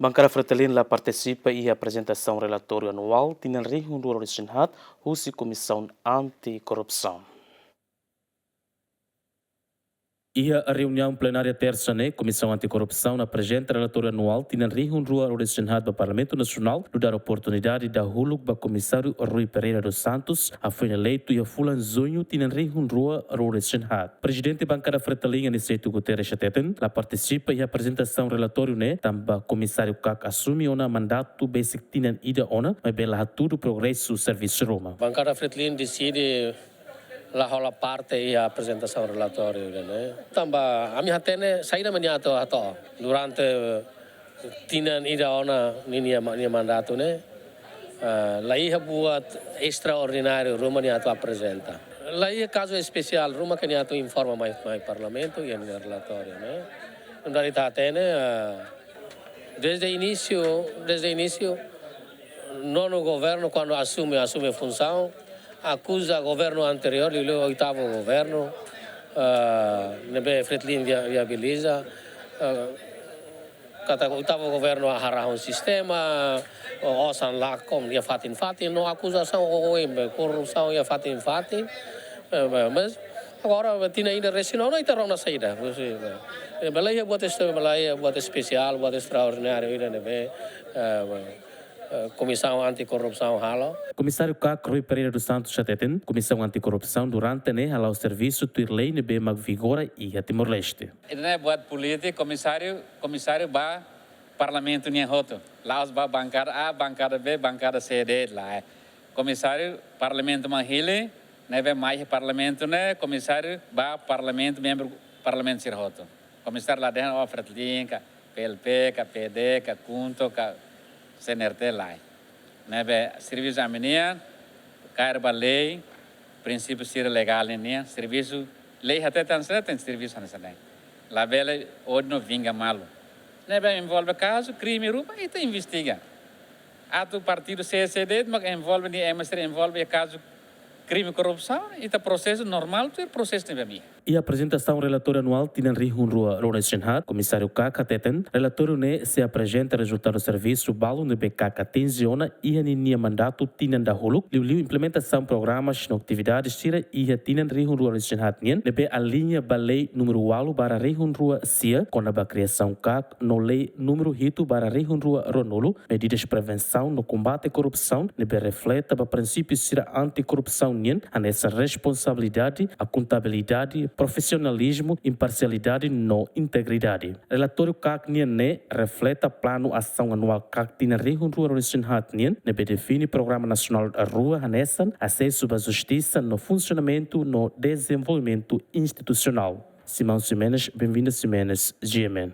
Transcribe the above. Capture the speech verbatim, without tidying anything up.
Bankada Fretilin la partisipa iha aprezentasaun relatóriu anuál tinan rihun rua ruanulu-resin-haat husi Komisaun Anti-Korrupsaun. Iha reuniaun plenária tersa ne'e, Komisaun Anti-Korrupsaun aprezenta relatóriu anuál tinan rihun rua ruanulu-resin-haat ba Parlamentu Nasionál, nu'udar oportunidade dahuluk ba Komisáriu Rui Pereira dos Santos, hafoin eleitu iha fulan Juñu tinan rihun rua ruanulu-resin-haat. Prezidente Bankada Fretilin Aniceto Guterres hateten, la partisipa iha aprezentasaun relatóriu ne'e, tanba Komisáriu Kak asume ona mandatu besik tinan ida ona, maibé la hatudu progresu servisu ruma. Bankada Fretilin deside la hola parte iha aprezentasaun relatóriu ne'e. Tanba ami hatene saida mak nia atu hato'o durante tinan ida ona ninia ma-, nia mandatu ne'e. Ah, la iha buat estraordináriu ruma nia atu aprezenta. La iha kazu espesiál ruma ke nia atu informa mai, mai Parlamentu iha ninia relatóriu ne'e. Nu'udar ita hatene, ah, desde inísiu, desde inísiu, nonu governu kuandu asume, asume funsaun, akuza governu anteriór, liuliu oitavu governu, ah, ne'ebé Fretilin via-, viabiliza, ah, katak oitavu governu harahun sistema, o-, osan lakon iha fatin-fatin, no akuzasaun oioin, korrupsaun iha fatin-fatin, eh, mas agora tinan ida resin ona ita rona saida, eh, bele iha buat este-, bele iha buat espesiál, buat estraordináriu ida ne'ebé, eh, eh, Komisaun Anti-Korrupsaun halo. Komisáriu Kak Rui Pereira dos Santos hateten, Komisaun Anti-Korrupsaun durante ne'e hala'o servisu tuir lei ne'ebé mak vigora iha Timor-Leste. Ida-ne'e buat polítiku, komisáriu, komisáriu ba Parlamentu nian hotu. La'ós ba bankada A, bankada B, bankada C, D, lae. Komisáriu Parlamentu mak hili, ne'ebé mai Parlamentu ne'e, komisáriu ba Parlamentu, membru Parlamentu sira hotu. Komisáriu la dehan ó Fretilin ka, P L P ka, P D ka, KHUNTO ka, C N R T, lae. Ne'ebé servisu ami-nian kaer ba lei, prinsípiu sira legál nian, servisu lei hateten sira tenke servisu hanesan ne'e. Labele ódiu no vinga malu. Ne'ebé envolve kazu krime ruma, ita investiga. Atu partidu C C D mak envolve, nia ema sira envolve iha kazu krime korrupsaun, ita prosesu normál, tuir prosesu ne'ebé mak iha. Iha aprezentasaun relatóriu anuál tinan rihun rua ruanulu-resin-haat, Komisáriu Kak hateten, relatóriu ne'e sei aprezenta rezultadu servisu balu ne'ebé Kak atinje ona iha ninia mandatu tinan dahuluk, liuliu implementasaun programas no atividades sira iha tinan rihun rua ruanulu-resin-haat nian, ne'ebé aliña ba Lei númeru ualu barra rihun rua sia, kona-ba kriasaun Kak, no Lei númeru hitu barra rihun rua ruanulu, medidas prevensaun no kombate korrupsaun, ne'ebé refleta ba prinsípiu sira anti-korrupsaun nian, hanesan responsabilidade, akontabilidade, profisionalizmu, imparsialidade no integridade. Relatóriu Kak nian ne'e refleta planu asaun anuál Kak tinan rihun rua ruanulu-resin-haat nian, ne'ebé define programa nasionál rua hanesan asesu ba justisa no funsionamentu no dezenvolvimentu institusionál. Simão Ximenes, Benvinda Ximenes, G M N.